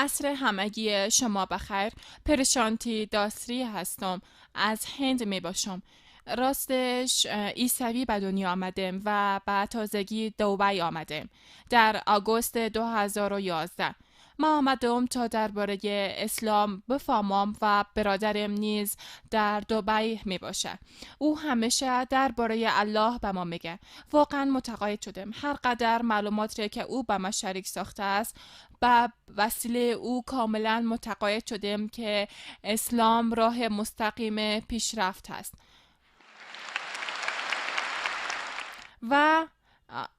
عصر همگی شما بخیر. پرشانتی داسری هستم، از هند می باشم. راستش عیسوی به دنیا آمدم و به تازگی دبی آمدم در آگوست 2011. ما آمدم تا درباره اسلام بفهمم و برادرم نیز در دبی می باشه. او همیشه درباره الله به ما میگه. واقعا متقاعد شدم. هر قدر معلومات را که او به ما شریک ساخته است، به وسیله او کاملا متقاعد شدم که اسلام راه مستقیم پیشرفت است و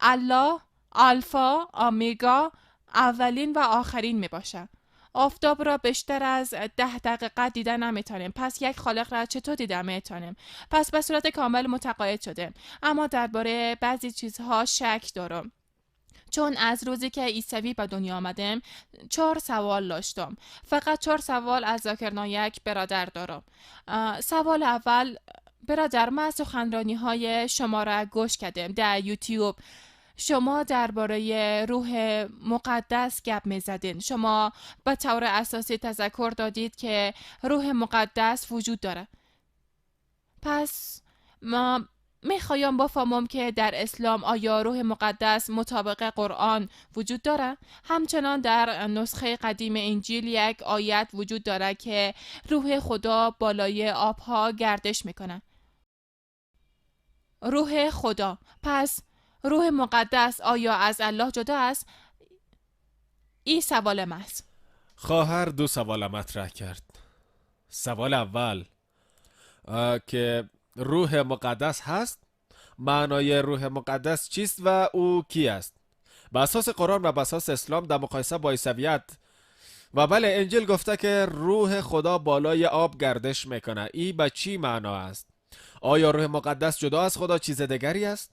الله آلفا اومگا اولین و آخرین می باشه. آفتاب را بیشتر از 10 دقیقه دیده نمیتونیم، پس یک خالق را چطور دیده میتونیم؟ پس به صورت کامل متقاعد شدم. اما درباره بعضی چیزها شک دارم، چون از روزی که عیسوی به دنیا آمدم 4 سوال داشتم. فقط 4 سوال از ذاکر نایک برادر دارم. سوال اول: برادر، من سخنرانی های شما را گوش کردم در یوتیوب. شما درباره روح مقدس گپ میزدین. شما به طور اساسی تذکر دادید که روح مقدس وجود داره. پس ما میخوایم بفهمم که در اسلام آیا روح مقدس مطابق قرآن وجود داره؟ همچنان در نسخه قدیم انجیل یک آیت وجود داره که روح خدا بالای آبها گردش میکنه. روح خدا. پس روح مقدس آیا از الله جدا است؟ این سوال من است. خواهر 2 سوال مطرح کرد. سوال اول که روح مقدس هست، معنای روح مقدس چیست و او کی است؟ به اساس قرآن و به اساس اسلام در مقایسه با عیسویت و بله انجیل گفته که روح خدا بالای آب گردش میکنه. ای به چی معنا است؟ آیا روح مقدس جدا از خدا چیز دیگری است؟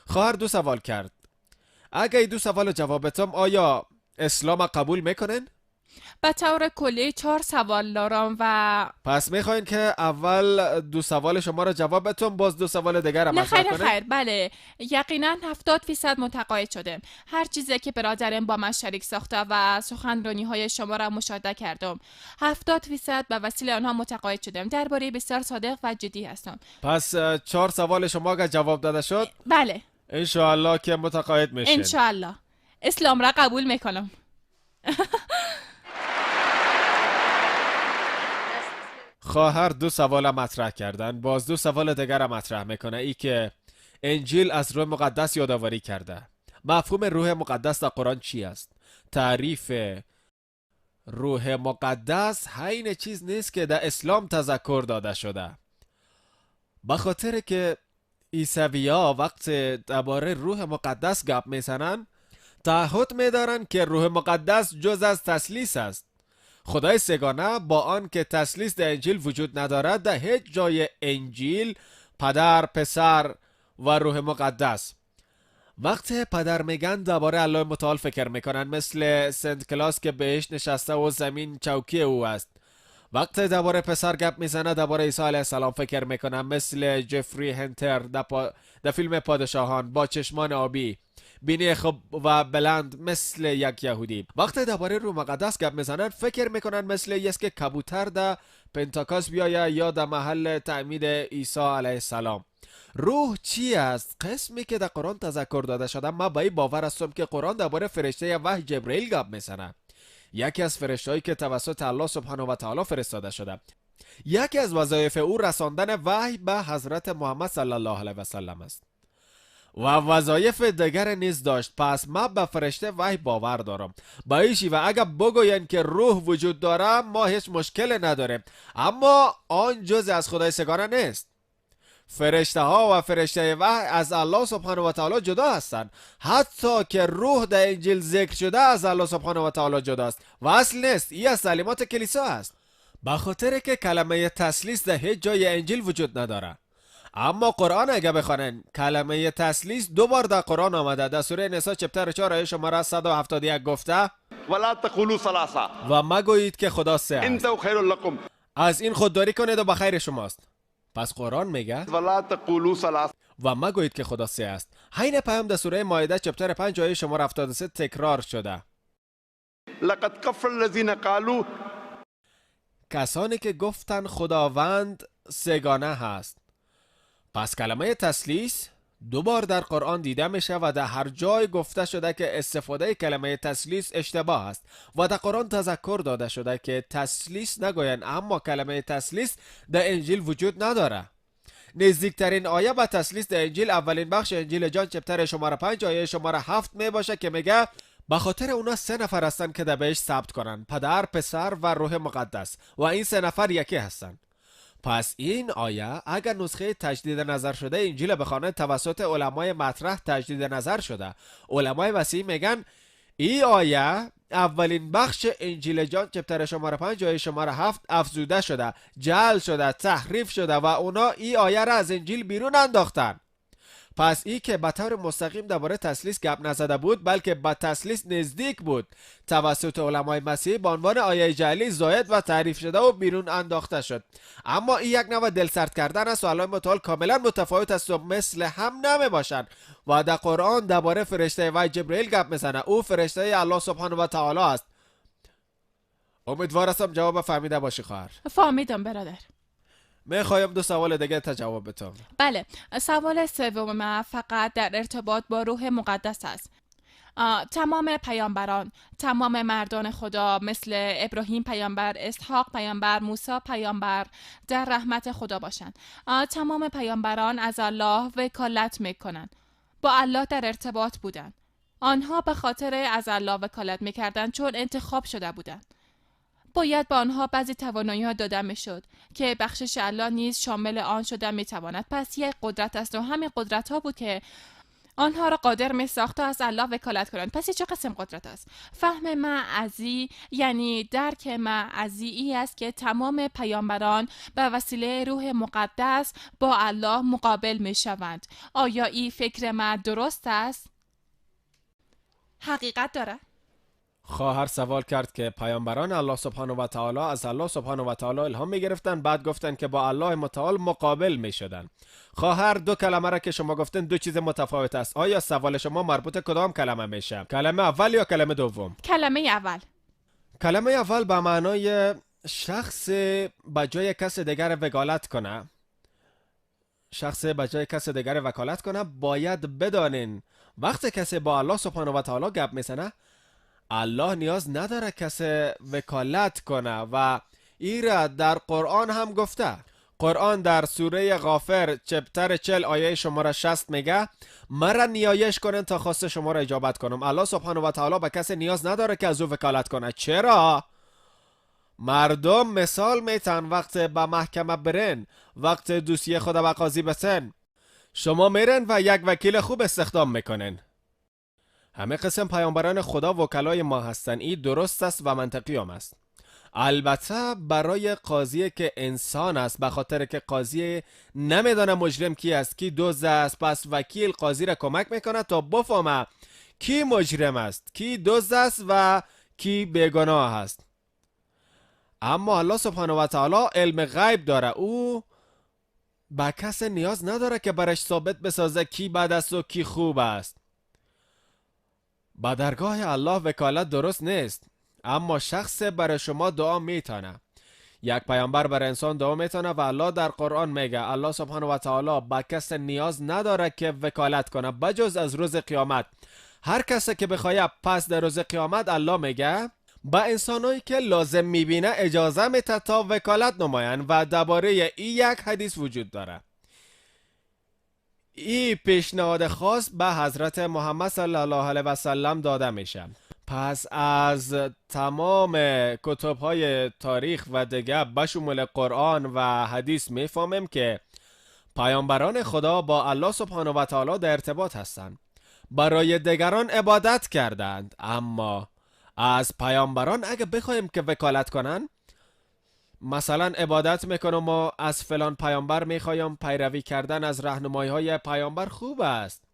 خواهر 2 سوال کرد. اگه این 2 سوال جواب بدم آیا اسلام قبول میکنن؟ به طور کلی 4 سوال دارم و پس میخواین که اول 2 سوال شما را جواب بدم، باز 2 سوال دیگر هم مطرح کنین؟ خیر، بله، یقینا 70% متقاعد شدم. هر چیزی که برادرم با من شریک ساخته و سخنرانی های شما را مشاهده کردم، 70% به وسیله آنها متقاعد شدم. درباره بسیار صادق و جدی هستم. پس 4 سوال شما که جواب داده شد، بله، انشاءالله که متقاعد میشین. انشاءالله اسلام را قبول میکنم. خواهر 2 سوال مطرح کردن، باز 2 سوال دیگر مطرح میکنه. ای که انجیل از روح مقدس یادآوری کرده. مفهوم روح مقدس در قرآن چی است؟ تعریف روح مقدس هین چیز نیست که در اسلام تذکر داده شده. به خاطر که عیسویا وقت درباره روح مقدس گپ میزنن تعهد میدارن که روح مقدس جز از تثلیث است. خدای سگانه با آن که تثلیث در انجیل وجود ندارد، در هیچ جای انجیل پدر، پسر و روح مقدس. وقتی پدر میگن درباره الله متعال فکر میکنن، مثل سنت کلاس که بهش نشسته و زمین چوکی او است. وقتی درباره پسر گپ میزنه درباره عیسی علیه السلام فکر میکنن، مثل جفری هنتر در فیلم پادشاهان با چشمان آبی، بینی خوب و بلند مثل یک یهودی. وقتی درباره روح مقدس گپ میزنن فکر میکنن مثل یک کبوتر در پنتاکاس بیایه یا در محل تعمید عیسی علیه السلام. روح چی است؟ قسمی که در قرآن تذکر داده شده، من به این باور هستم که قرآن درباره فرشته وحی جبرئیل گپ میزنه، یکی از فرشتهایی که توسط الله سبحانه و تعالی فرستاده شده. یکی از وظایف او رساندن وحی به حضرت محمد صلی الله علیه و سلم است و وظایف دیگر نیز داشت. پس ما به فرشته وحی باور دارم. با این شیوه اگر بگوین که روح وجود داره ما هیچ مشکل نداریم، اما آن جز از خدای سگانه نیست. فرشته ها و فرشته وحی از الله سبحانه و تعالی جدا هستند. حتی که روح در انجیل ذکر شده از الله سبحانه و تعالی جداست و اصل نیست. این از تعلیمات کلیسا است. به خاطر که کلمه تثلیث در هیچ جای انجیل وجود نداره. اما قرآن اگه بخوانن کلمه تثلیث 2 بار در قرآن آمده. در سوره نساء چپتر 4 آیه شماره 171 گفته ولا تقولوا ثلاثه، و مگویید که خدا سه است، انتهوا خیر لکم، از این خودداری کنید و به خیر شماست. پس قرآن میگه ولا تقولوا ثلاثه و مگویید که خدا سه است. حین پیام در سوره مائده چپتر 5 آیه شماره 73 تکرار شده. لقد كفر الذين قالوا، کسانی که گفتن خداوند سگانه هست. پس کلمه تثلیث دو بار در قرآن دیده میشه و در هر جای گفته شده که استفاده کلمه تثلیث اشتباه است و در قرآن تذکر داده شده که تثلیث نگوین، اما کلمه تثلیث در انجیل وجود نداره. نزدیکترین آیه به تثلیث در انجیل اولین بخش انجیل جان چپتر شماره 5 آیه شماره 7 می باشه که میگه به خاطر اونا 3 نفر هستن که در بهشت ثبت کنن، پدر، پسر و روح مقدس، و این 3 نفر یکی هستن. پس این آیه اگر نسخه تجدید نظر شده انجیل بخوانند توسط علمای مطرح تجدید نظر شده. علمای مسیحی میگن این آیه اولین بخش انجیل جان چپتر شماره 5 آیه شماره 7 افزوده شده، جعل شده، تحریف شده و اونا این آیه را از انجیل بیرون انداختن. پس ای که به طور مستقیم درباره تثلیث گپ نزده بود بلکه به تثلیث نزدیک بود، توسط علمای مسیحی به عنوان آیه جعلی زاید و تعریف شده و بیرون انداخته شد. اما این یک نوع دلسرد کردن است و الله متعال کاملا متفاوت است و مثل هم نمی باشند. و در قرآن درباره فرشته و جبرئیل گپ میزنه، او فرشته الله سبحانه و تعالی است. امیدوار هستم جواب فهمیده باشی خواهر. فهمیدم برادر. میخوایم 2 سوال دیگه تا جواب بدم. بله، سوال سوم من فقط در ارتباط با روح مقدس است. تمام پیامبران، تمام مردان خدا مثل ابراهیم پیامبر، اسحاق پیامبر، موسی پیامبر در رحمت خدا باشند. تمام پیامبران از الله وکالت میکنند، با الله در ارتباط بودند. آنها به خاطر از الله وکالت میکردند چون انتخاب شده بودند. باید به آنها بعضی توانایی‌ها داده می‌شد که بخشش الله نیز شامل آن شده می‌تواند. پس یک قدرت است و همین قدرت‌ها بود که آنها را قادر می‌ساخت تا از الله وکالت کنند. پس چه قسم قدرت است؟ فهم ما ازی، یعنی درک ما ازی ای است که تمام پیامبران به وسیله روح مقدس با الله مقابل می‌شوند. آیا این فکر ما درست است؟ حقیقت داره؟ خواهر سوال کرد که پیامبران الله سبحانه و تعالی از الله سبحانه و تعالی الهام میگرفتن، بعد گفتن که با الله متعال مقابل میشدن. خواهر، 2 کلمه را که شما گفتن 2 چیز متفاوت است. آیا سوال شما مربوط کدام کلمه میشه؟ کلمه اول یا کلمه دوم؟ کلمه اول. کلمه اول به معنای شخص به جای کس دیگر وکالت کنه. شخص به جای کس دیگر وکالت کنه، باید بدانین وقتی کسی با الله سبحانه و تعالی گپ میزنه، الله نیاز نداره کسی وکالت کنه و ای را در قرآن هم گفته. قرآن در سوره غافر چپتر 40 آیه شماره 60 میگه مرا نیایش کنن تا خواست شما را اجابت کنم. الله سبحانه و تعالی به کسی نیاز نداره که از او وکالت کنه. چرا؟ مردم مثال میتن وقت به محکمه برن، وقت دوسیه خود به قاضی بسن، شما میرن و یک وکیل خوب استخدام میکنن. همه قسم پیامبران خدا وکلای ما هستند. این درست است و منطقی هم است. البته برای قاضی که انسان است، به خاطر که قاضی نمیدانه مجرم کی است، کی دزد است، پس وکیل قاضی را کمک میکنه تا بفهمه کی مجرم است، کی دزد است و کی بیگناه است. اما الله سبحانه و تعالی علم غیب داره، او به کس نیاز نداره که برش ثابت بسازه کی بد است و کی خوب است. به درگاه الله وکالت درست نیست، اما شخص برای شما دعا میتونه. یک پیامبر بر انسان دعا میتونه و الله در قرآن میگه الله سبحانه و تعالی به کس نیاز نداره که وکالت کنه بجز از روز قیامت. هر کسی که بخواد پس در روز قیامت الله میگه به انسانایی که لازم میبینه اجازه میده تا وکالت نمایند و درباره این یک حدیث وجود داره. این پیشنهاد خاص به حضرت محمد صلی الله علیه و سلم داده میشه. پس از تمام کتب‌های تاریخ و دیگه بشمول قرآن و حدیث میفهمیم که پیامبران خدا با الله سبحانه و تعالی در ارتباط هستند، برای دیگران عبادت کردند. اما از پیامبران اگه بخوایم که وکالت کنن، مثلا عبادت میکنم و از فلان پیامبر میخوایم پیروی کردن از راهنمایی های پیامبر خوب است،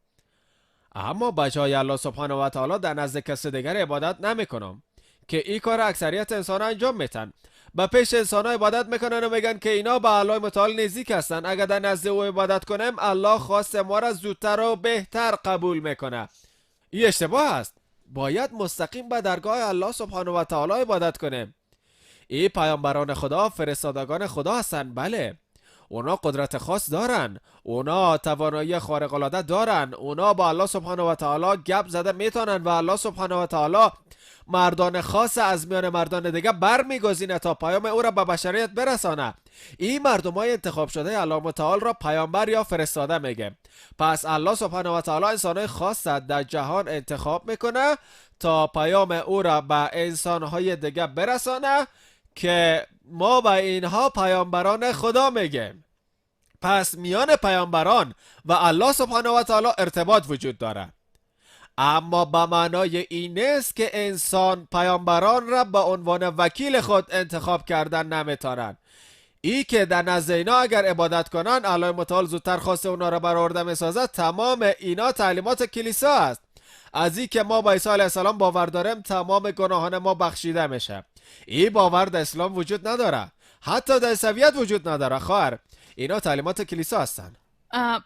اما بجای الله سبحانه و تعالی در نزد کس دیگر عبادت نمیکنم که این کار اکثریت انسان انجام میتن. به پیش انسان ها عبادت میکنن و میگن که اینا به الله متعال نزدیک هستن، اگر در نزد او عبادت کنیم الله خواست ما را زودتر و بهتر قبول میکنه. این اشتباه است. باید مستقیم به درگاه الله سبحانه و تعالی عبادت کنیم. ای پیامبران خدا فرستادگان خدا هستند، بله، اونا قدرت خاص دارن، اونا توانایی خارق العاده دارن، اونا با الله سبحانه و تعالی گپ زده میتونن و الله سبحانه و تعالی مردان خاص از میان مردان دیگه برمیگزینه تا پیام او را به بشریت برسانه. این مردمای انتخاب شده الله متعال را پیامبر یا فرستاده میگه. پس الله سبحانه و تعالی انسانهای خاص در جهان انتخاب میکنه تا پیام او را به انسانهای دیگه برسانه که ما به اینها پیامبران خدا میگیم. پس میان پیامبران و الله سبحانه و تعالی ارتباط وجود داره، اما به معنای این نیست که انسان پیامبران را به عنوان وکیل خود انتخاب کردن نمیتونن. ای که در نزد اینا اگر عبادت کنن الله متعال زودتر خواست اونا را برآورده میسازد. تمام اینا تعلیمات کلیسا است. از ای که ما با عیسی علیه السلام باور داریم تمام گناهان ما بخشیده میشه. این باور در اسلام وجود نداره، حتی در عیسویت وجود نداره. خواهر، اینا تعلیمات کلیسا هستن.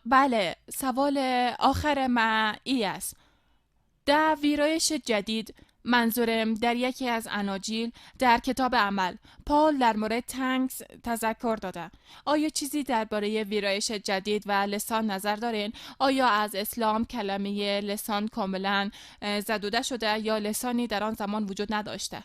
بله، سوال آخر ما ای است. در ویرایش جدید، منظورم در یکی از اناجیل در کتاب عمل، پاول در مورد tongues تذکر داده. آیا چیزی درباره ویرایش جدید و لسان نظر دارین؟ آیا از اسلام کلمه لسان کاملا زدوده شده یا لسانی در آن زمان وجود نداشته؟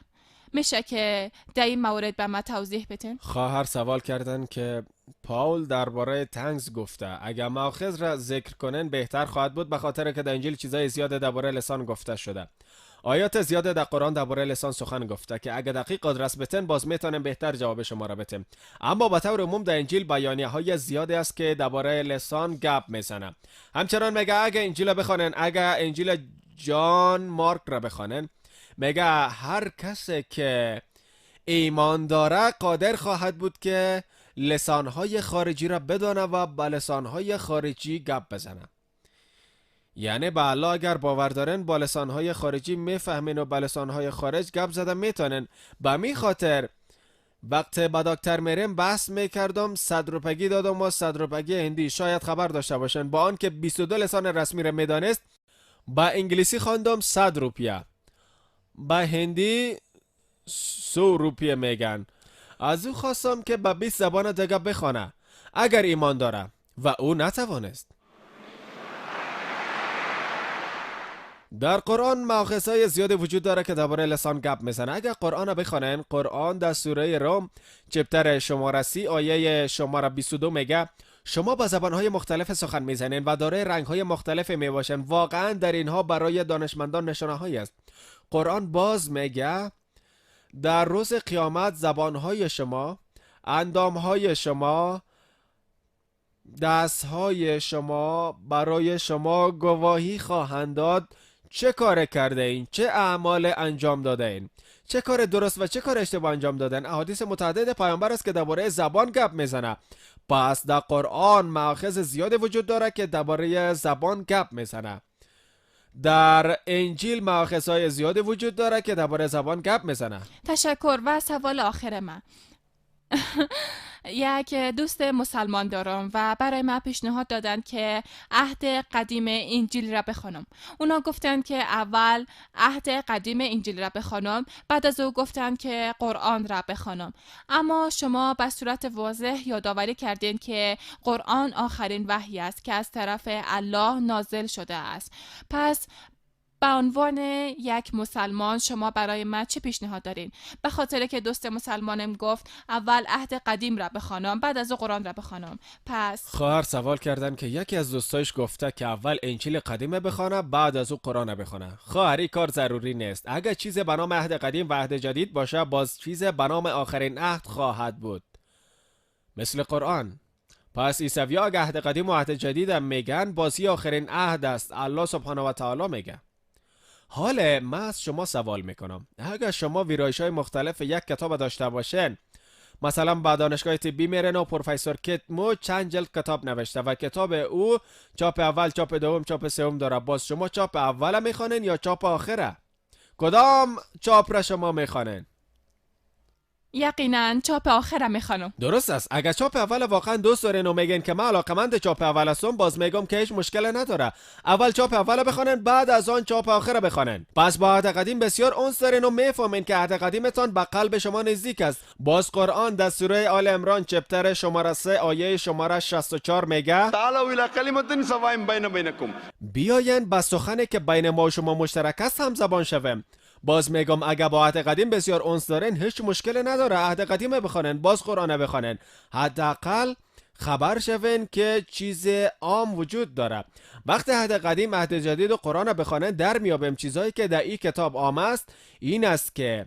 میشه که در این مورد به ما توضیح بدین؟ خواهر سوال کردن که پاول درباره tongues گفته. اگر مأخذ را ذکر کنن بهتر خواهد بود، به خاطر که در انجیل چیزای زیاد درباره لسان گفته شده. آیات زیاد در قرآن درباره لسان سخن گفته که اگر دقیق آدرس بتن باز میتونم بهتر جواب شما را بتم. اما به طور عموم در انجیل بیانیه های زیادی است که درباره لسان گپ میزنه. همچنان میگه اگر انجیل بخوانن، اگر انجیل جان مارک را بخوانن، میگه هر کسی که ایمان داره قادر خواهد بود که لسانهای خارجی را بدانه و با لسانهای خارجی گپ بزنه. یعنی به الله اگر باور دارن با لسانهای خارجی میفهمین و با لسانهای خارج گپ زده میتونن. به می خاطر وقت با دکتر میریم بحث میکردم، 100 روپگی دادم و 100 روپگی هندی، شاید خبر داشته باشن، با آن که 22 لسان رسمی را میدانست، با انگلیسی خواندم 100 روپیه، با هندی 100 روپیه میگن. از او خواستم که به 20 زبان دیگه بخوانه اگر ایمان داره و او نتوانست. در قرآن مأخذهای زیادی وجود داره که درباره لسان گپ میزنه. اگر قرآن بخوانن، قرآن در سوره روم چپتر شماره 30 آیه شماره 22 میگه شما با زبانهای مختلف سخن میزنین و دارای رنگهای مختلف میباشن. واقعا در اینها برای دانشمندان نشانه هایی است. قرآن باز میگه در روز قیامت زبانهای شما، اندامهای شما، دستهای شما برای شما گواهی خواهند داد چه کار کرده این، چه اعمال انجام داده این، چه کار درست و چه کار اشتباه انجام دادن. احادیث متعدد پیامبر است که درباره زبان گپ میزنه. پس در قرآن مأخذ زیاد وجود داره که درباره زبان گپ میزنه. در انجیل مأخذهای زیاد وجود داره که درباره زبان گپ میزنه. تشکر. و سوال آخر من، یک دوست مسلمان دارم و برای من پیشنهاد دادن که عهد قدیم انجیل را بخوانم. اونا گفتن که اول عهد قدیم انجیل را بخوانم، بعد از او گفتن که قرآن را بخوانم. اما شما به صورت واضح یادآوری کردین که قرآن آخرین وحی است که از طرف الله نازل شده است. پس به عنوان یک مسلمان شما برای من چه پیشنهاد دارین؟ به خاطر که دوست مسلمانم گفت اول عهد قدیم را بخوانم بعد از او قرآن را بخوانم. پس خواهر سوال کردن که یکی از دوستایش گفته که اول انجیل قدیم بخوانه بعد از او قرآن بخوانه. خواهر این کار ضروری نیست. اگر چیز به نام عهد قدیم و عهد جدید باشه باز چیز به نام آخرین عهد خواهد بود، مثل قرآن. پس عیسوی‌ها اگه عهد قدیم و عهد جدید هم میگن بازی آخرین عهد است، الله سبحانه و تعالی میگه. حالا من از شما سوال میکنم، اگر شما ویرایش های مختلف یک کتاب داشته باشین، مثلا با دانشگاه طبی میرن و پروفسور کتمو چند جلد کتاب نوشته و کتاب او چاپ اول، چاپ دوم، چاپ سوم داره، باز شما چاپ اول میخوانین یا چاپ آخره؟ کدام چاپ را شما میخوانین؟ یقینا چاپ آخرم میخوانم. درست است. اگر چاپ اول واقعا دوست دارین و میگن که من علاقمند چاپ اول هستم، باز میگم که هیچ مشکل نداره. اول چاپ اول بخوانن، بعد از آن چاپ آخر بخوانن. پس با عهد قدیم بسیار انس دارین و میفهمین که عهد قدیمتان به قلب شما نزدیک است. باز قرآن در سوره آل عمران چپتر شماره 3 آیه شماره 64 میگه تعالوا الى کلمة سواء بین بینکم، بیاین به سخنی که بین ما و شما مشترک است هم زبان شویم. باز میگم اگه با عهد قدیم بسیار انس دارین هیچ مشکل نداره، عهد قدیم بخوانن، باز قرآن بخوانن، حداقل خبر شوین که چیز عام وجود داره. وقتی عهد قدیم، عهد جدید و قرآن بخوانن در میابیم چیزهایی که در این کتاب عام است این است که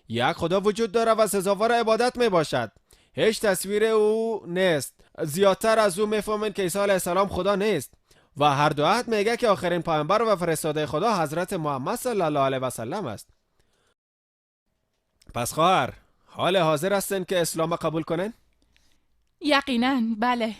یک خدا وجود داره و سزاوار عبادت میباشد، هیچ تصویر او نیست. زیادتر از او میفهمین که عیسی علیه السلام خدا نیست و هر دو عهد میگه که آخرین پیامبر و فرستاده خدا حضرت محمد صلی الله علیه و سلم است. پس خواهر، حال حاضر هستین که اسلام قبول کنن؟ یقینا بله.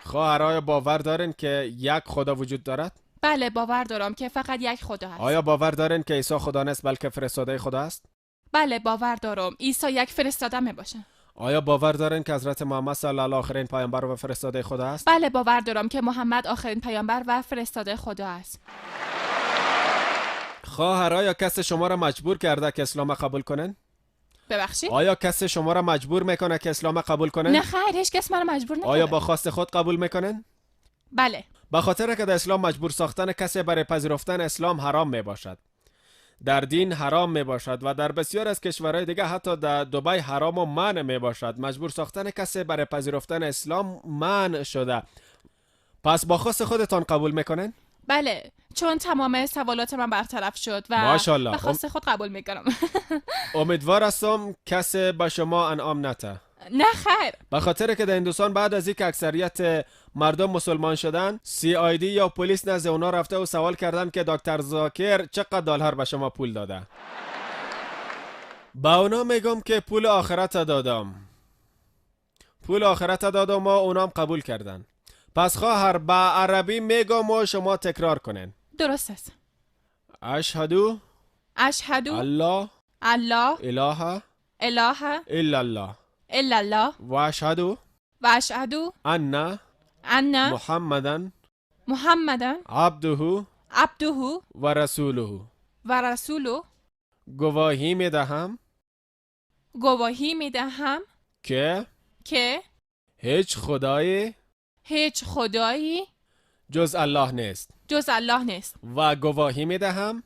خواهر، آیا باور دارین که یک خدا وجود دارد؟ بله، باور دارم که فقط یک خدا هست. آیا باور دارین که عیسی خدا نیست بلکه فرستاده خدا است؟ بله، باور دارم عیسی یک فرستاده می باشه. آیا باور دارین که حضرت محمد صلی الله آخرین پیامبر و فرستاده خدا است؟ بله، باور دارم که محمد آخرین پیامبر و فرستاده خدا است. خواهر، آیا کسی شما را مجبور کرده که اسلام قبول کنن؟ ببخشید؟ آیا کسی شما را مجبور میکنه که اسلام قبول کنن؟ نه خیر، هیچ کس مرا مجبور نکرده. آیا با خواست خود قبول میکنن؟ بله. به خاطر که در اسلام مجبور ساختن کسی برای پذیرفتن اسلام حرام میباشد. در دین حرام می باشد و در بسیار از کشورهای دیگه حتی در دبی حرام و منع می باشد. مجبور ساختن کسی برای پذیرفتن اسلام منع شده. پس با خواست خودتان قبول میکنن؟ بله، چون تمام سوالات من برطرف شد و ماشاءالله. به خواست خود قبول میکنم. امیدوار هستم کسی به شما انعام نته. نه خیر. به خاطر که در هندوستان بعد از اینکه اکثریت مردم مسلمان شدن، CID یا پلیس نزد اونا رفته و سوال کردن که دکتر زاکر چقدر دلار به شما پول داده. با اونا میگم که پول آخرت دادم. پول آخرت دادم و اونام قبول کردن. پس خواهر، با عربی میگم و شما تکرار کنین. درست است. اشهدو اشهدو الله الله اله اله الا الله الا الله و اشهدو و اشهدو ان ان محمدن محمدن عبده عبده و رسوله و رسوله. گواهی میدهم گواهی میدهم که که هیچ خدایی هیچ خدایی جز الله نیست جز الله نیست و گواهی میدهم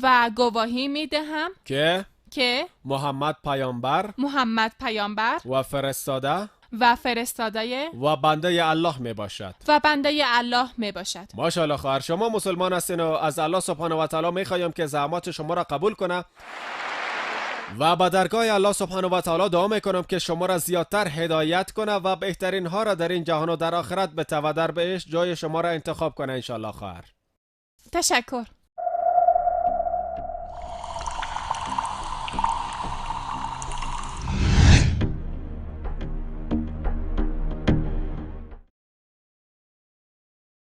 و گواهی میدهم که که محمد پیامبر محمد پیامبر و فرستاده و فرستاده و بنده الله می باشد و بنده الله می باشد. ماشاءالله خواهر، شما مسلمان هستین و از الله سبحانه و تعالی می خواهیم که زحمات شما را قبول کنه و به درگاه الله سبحانه و تعالی دعا می کنم که شما را زیادتر هدایت کنه و بهترین ها را در این جهان و در آخرت بته و در بهشت جای شما را انتخاب کنه انشالله. خواهر تشکر.